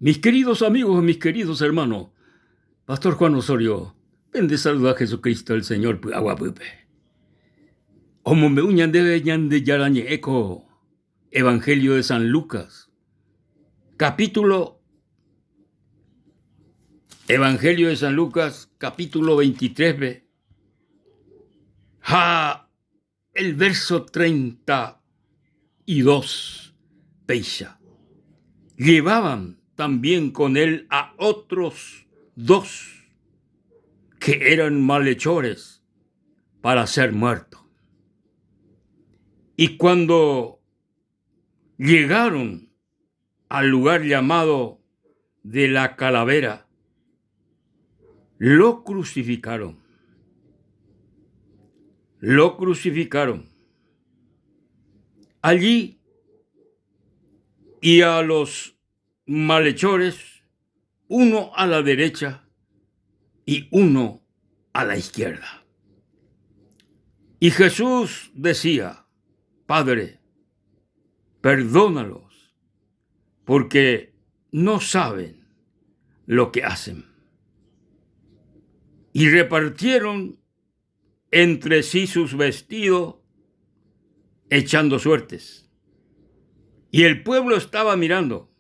Mis queridos amigos, mis queridos hermanos, Pastor Juan Osorio, pende saluda Jesucristo el Señor py'aguapýpe. Omombe'u ñandéve Ñandejára ñe'ẽ ko Evangelio de San Lucas, capítulo Evangelio de San Lucas, capítulo 23-pe, ha el verso 32 péicha. Llevaban también con él a otros dos que eran malhechores para ser muertos. Y cuando llegaron al lugar llamado de la calavera, lo crucificaron. Lo crucificaron. Allí y a los malhechores, uno a la derecha y uno a la izquierda. Y Jesús decía, Padre, perdónalos, porque no saben lo que hacen. Y repartieron entre sí sus vestidos, echando suertes. Y el pueblo estaba mirando,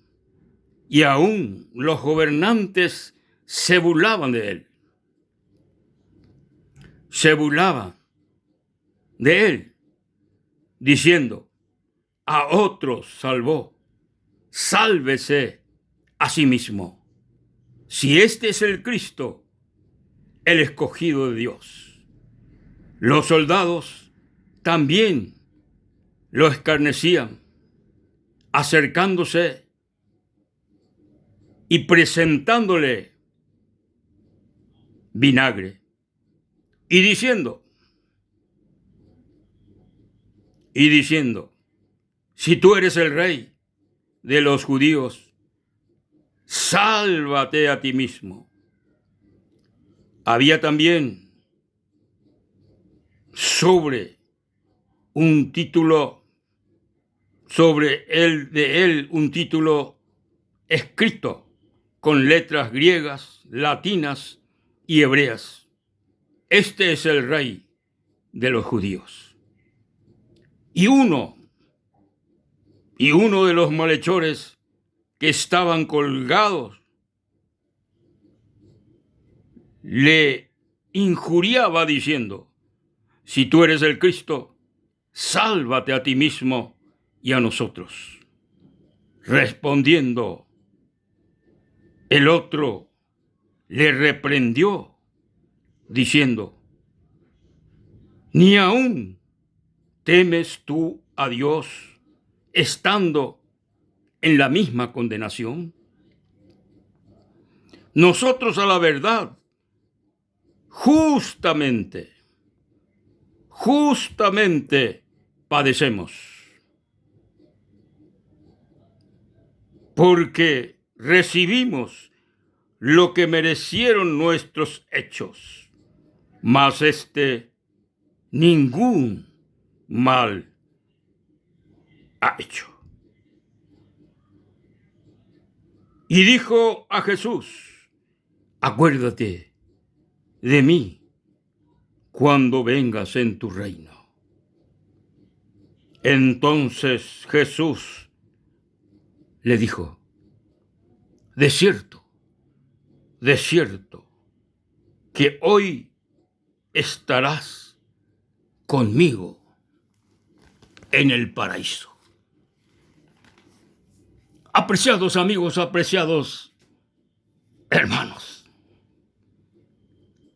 y aún los gobernantes se burlaban de él. Se burlaban de él, diciendo, a otros salvó, sálvese a sí mismo. Si este es el Cristo, el escogido de Dios. Los soldados también lo escarnecían, acercándose y presentándole vinagre y diciendo, y diciendo, si tú eres el rey de los judíos, sálvate a ti mismo. Había también sobre un título, sobre él, de él un título escrito con letras griegas, latinas y hebreas. Este es el rey de los judíos. Y uno, y uno de los malhechores que estaban colgados, le injuriaba diciendo, si tú eres el Cristo, sálvate a ti mismo y a nosotros. Respondiendo, el otro le reprendió, diciendo, ni aún temes tú a Dios estando en la misma condenación. Nosotros a la verdad, justamente, justamente padecemos. Porque recibimos lo que merecieron nuestros hechos, mas este ningún mal ha hecho. Y dijo a Jesús, acuérdate de mí cuando vengas en tu reino. Entonces Jesús le dijo, de cierto, de cierto, que hoy estarás conmigo en el paraíso. Apreciados amigos, apreciados hermanos,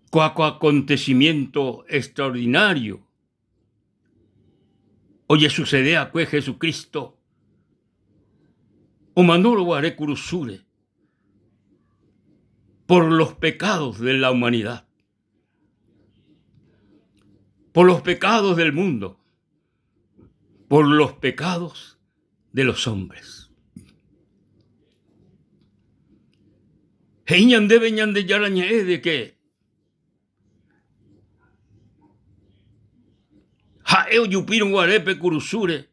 cuaco acontecimiento extraordinario oye sucede a Jesucristo omanóro guare kurusúre por los pecados de la humanidad, por los pecados del mundo, por los pecados de los hombres. He'i ñandéve Ñandejára ñe'ẽ de que ha'e ojupírõ guare pe kurusúre,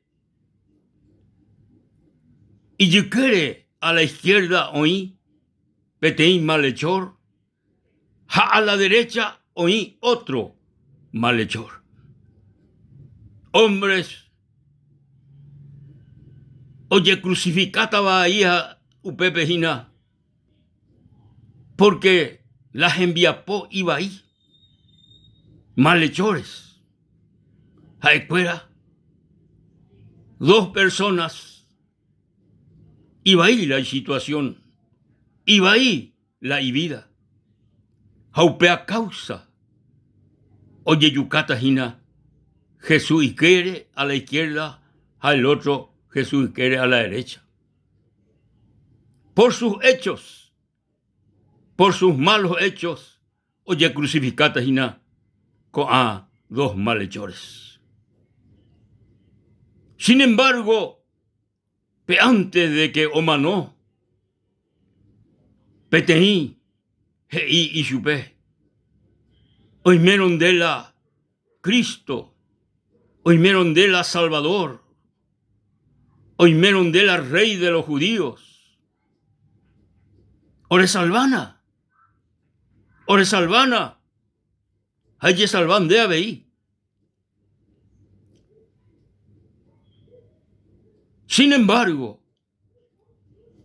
ijykére. A la izquierda oĩ peteĩ malhechor ha a la derecha oĩ otro malhechor. Hombres ojecrucificátava aíha upépe hína porque la hembiapo ivai, malhechores. Ha'ekuéra dos personas Ivai la isituasión, ivai la ivida, ha upéa káusa ojejukáta hína Jesús ykére a la izquierda ha el otro Jesús ykére a la derecha. Por sus hechos, por sus malos hechos ojecrucificáta hína ko'ã dos malhechores. Sin embargo, pe antes de que omano, peteĩ he'i ichupe, Oimérõ nde la Cristo, oimérõ nde la Salvador, oimérõ nde la Rey de los judíos, oresalvána, oresalvána ha ejesalva nde avei. Sin embargo,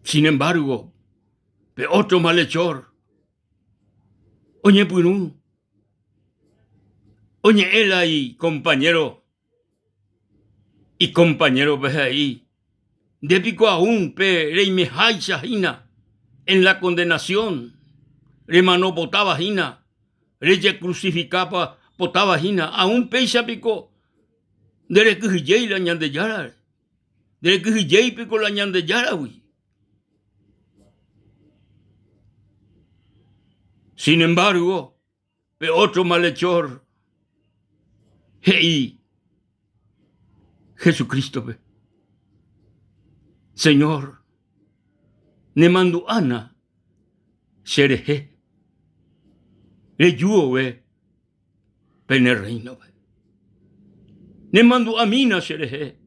sin embargo, pe otro malhechor oñepyrũ oñe'ẽ la icompañero, icompañerope he'i, nde piko aún pe reimeháicha hína en la condenación, remano potáva hína, Rejecrucificápa potáva hína, aún péicha piko nderekyhyjéi la Ñandejárare? Nderekyhyjéi piko la Ñandejáragui? Sin embargo, pe otro malhechor he'i Jesucrístope, Señor, nemandu'ána cherehe reju vove pene rréinope. Nemandu'amína cherehe,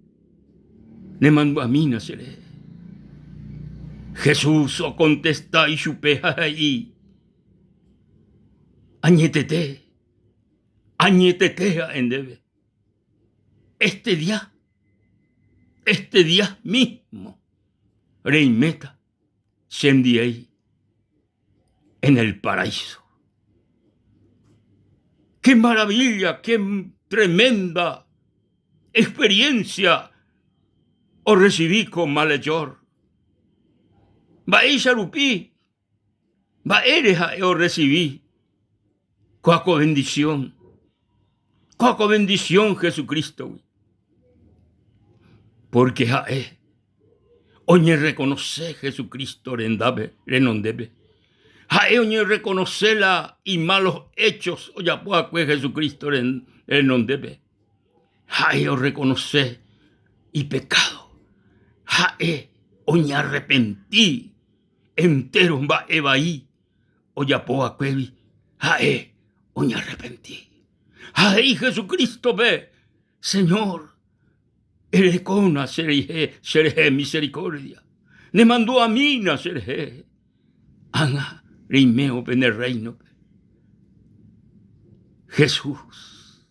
nemandu'amína cherehe. Jesús okontesta ichupe ha he'i, Añetete, añetete ha'e ndéve, este día, este día mismo reiméta chendiéi en el paraíso. ¡Qué maravilla, qué tremenda experiencia orrecibí ko malhechor! Mba'éicha rupi, mba'ére ha'e orrecibi kóa ko bendición, kóa ko bendición Jesucristo-gui? Porque ha'e oñerrekonose Jesucristo rendápe, renondépe. Ha'e oñerrekonose la imalos hechos ojapo va'ekue Jesucristo renondépe. Ha'e orrekonose ipekádo. Ha'e oñearrepenti entéro mba'e vai ojapo va'ekuégui. Ha'e oñearrepenti. Ha he'i Jesucrístope, Señor, erekóna cherehe, cherehe misericordia. Nemandu'amína cherehe. Ág̃a reimévo pene rréinope. Jesús,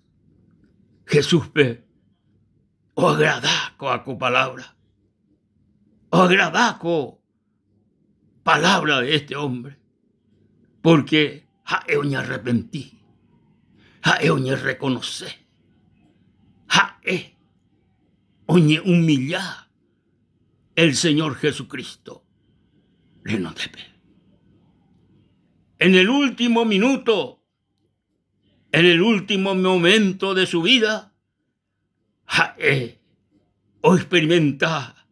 Jesúspe oagrada ko'ã ko palabra. Oagrada ko palabra de este hombre, porque ha'e oñearrepenti, ha'e oñerrekonose, ha'e oñeumilla el Señor Jesucristo renondépe. En el último minuto, en el último momento de su vida, Ha'e oexperimenta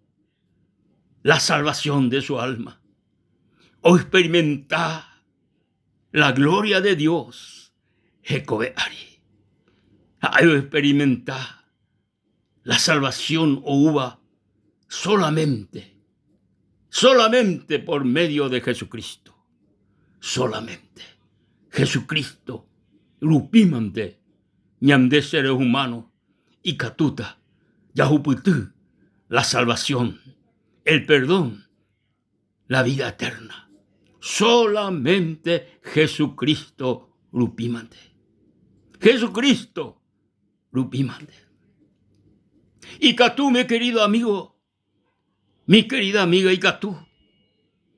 la salvación de su alma, oexperimenta la gloria de Dios hekove ári. Ha'e oexperimenta la salvación oúva solamente, solamente por medio de Jesucristo, solamente Jesucristo rupímante Ñande seres humanos ikatúta jahupyty la salvación, el perdón. La vida eterna. Solamente Jesucristo rupímante. Jesucristo rupímante. Ikatu, mi querido amigo, mi querida amiga, ikatu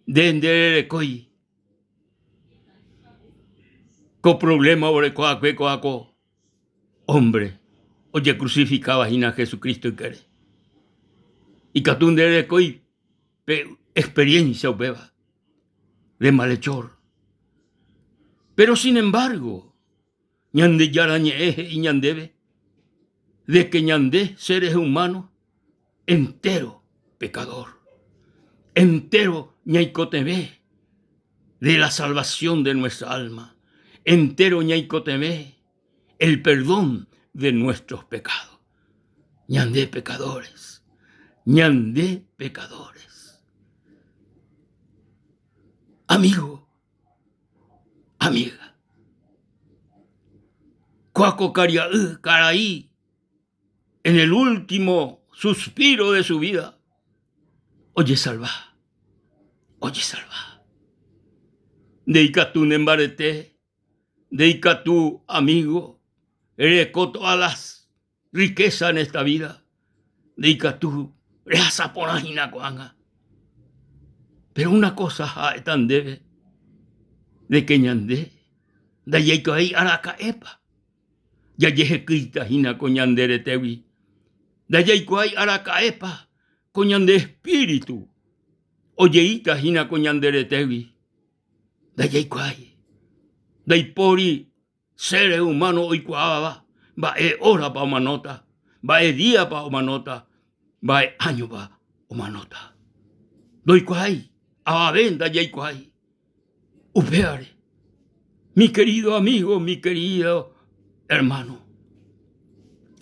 nde ndererekói ko problema oreko akue ko'a ko hombre ojecrucificaba hína Jesucristo ykére. Ikatu ndererekói pe experiencia upéva de malhechor. Pero sin embargo, Ñandejára Ñe'ẽ he'i ñandéve de que ñande seres humanos entero pecador, entero ñaikotevẽ de la salvación de nuestra alma, entero ñaikotevẽ el perdón de nuestros pecados. Ñande pecadores, ñande pecadores. Amigo, amiga, kóa ko karia'y karai en el último suspiro de su vida ojesalva, ojesalva. Nde ikatu nembarete, nde ikatu amigo, ereko todas las riquezas en esta vida, nde ikatu rehasa porã hína ko'ág̃a. Pero una cosa ha'éta ndéve, de que ñande ndajaikuaái araka'épa jajehekýita hína ko ñande retégui, ndajaikuaái araka'épa ko ñande espíritu ojeíta hína ko ñande retégui, ndajaikuaái, ndaipóri seres humano oikuaáva mba'e órapa omanóta, mba'e díapa omanóta, mba'e áñopa omanóta. Ndoikuaái, avave ndajaikuaái. Upévare, mi querido amigo, mi querido hermano,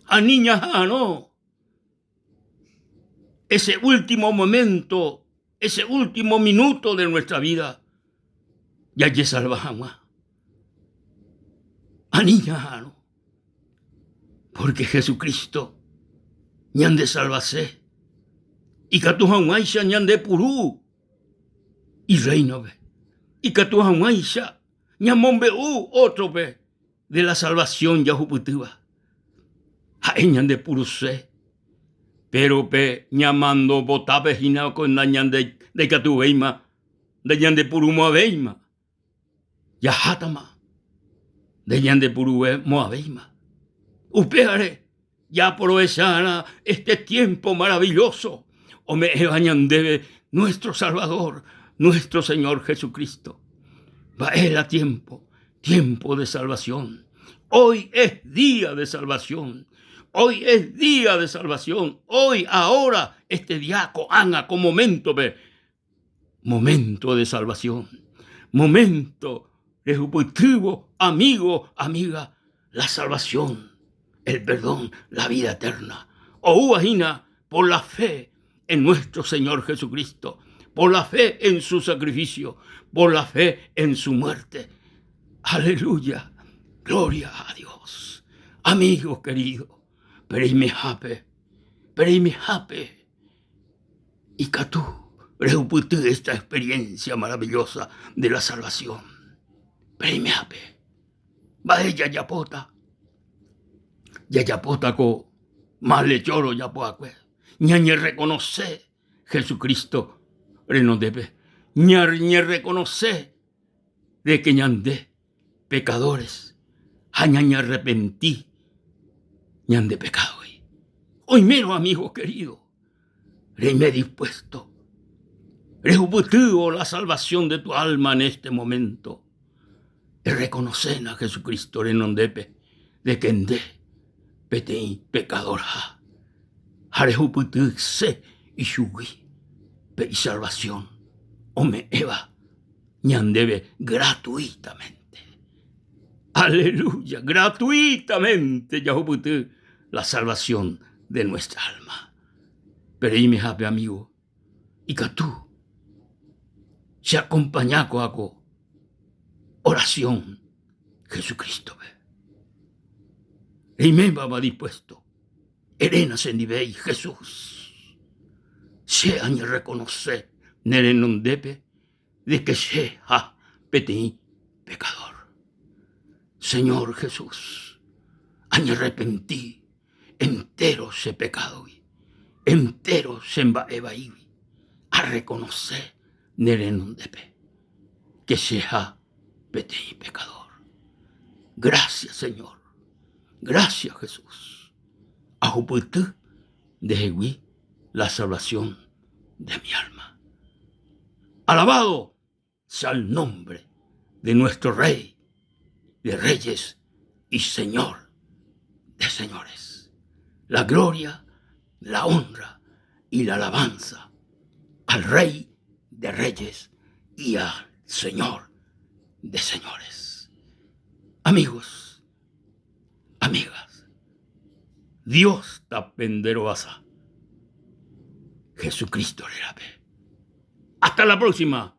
ani ñaha'arõ ese último momento, ese último minuto de nuestra vida jajesalva hag̃ua. Ani ñaha'arõ, porque Jesucristo ñandesalvase ikatu hag̃uáicha ñandepuru Irréinope, ikatu hag̃uáicha ñamombe'u ótrope de la salvasión jahupytýva. Ha'e ñandepuruse, péro pe ñamando potápe hína ko ndaikatuvéima, ndañandepurumo'ãvéima, jahátama, ndañandepurumo'ãvéima. Upévare Jaaprovecharã este tiempo maravilloso ome'ẽva ñandéve nuestro Salvador, nuestro Señor Jesucristo. Mba'e la tiempo? Tiempo de salvación. Hoy es día de salvación. Hoy es día de salvación. Hoy, ahora, este día, ko'ág̃a, ko momento-pe, momento de salvación, momento rehupytývo, amigo, amiga, la salvación, el perdón, la vida eterna. Oúva hína por la fe en nuestro Señor Jesucristo, por la fe en su sacrificio, por la fe en su muerte. Aleluya, gloria a Dios. Amigos queridos, pereimehápe, pereimehápe. Ikatu rehupyty esta experiencia maravillosa de la salvación. Pereimehápe, mba'e jajapóta? Jajapóta ko malhechor ojapo va'ekue. Ñañerrekonose Jesucristo renondépe. Ñañerrekonose de que ñande pecadores ha ñañearrepenti ñande pekádogui. Oimérõ amigo querido, reime dispuesto rehupytývo la salvación de tu alma en este momento, errekonoséna Jesucristo renondépe de que nde peteĩ pekadorha ha rehupytyse ichugui pe isalvación ome'ẽva ñandéve gratuitamente. Aleluya, gratuitamente jahupyty la salvación de nuestra alma. Pereimehápe amigo, ikatu che acompaña ko'a ko oración Jesucristo-pe. Reimévapa dispuesto? Eréna chendivéi, Jesús, che añerrekonose. ne renondépe de que che ha peteĩ pecador. Señor Jesús, añarrepenti entero che pekádogui, entero che mba'e vaígui, arrekonoce ne renondépe que che ha peteĩ pecador. Gracias, Señor. Gracias, Jesús. Ahupyty ndehegui la salvación de mi alma. Alabado sea el nombre de nuestro Rey de Reyes y Señor de Señores. La gloria, la honra y la alabanza al Rey de Reyes y al Señor de Señores. Amigos, amigas, Dios tapenderovasa. Jesucristo rérape. Hasta la próxima.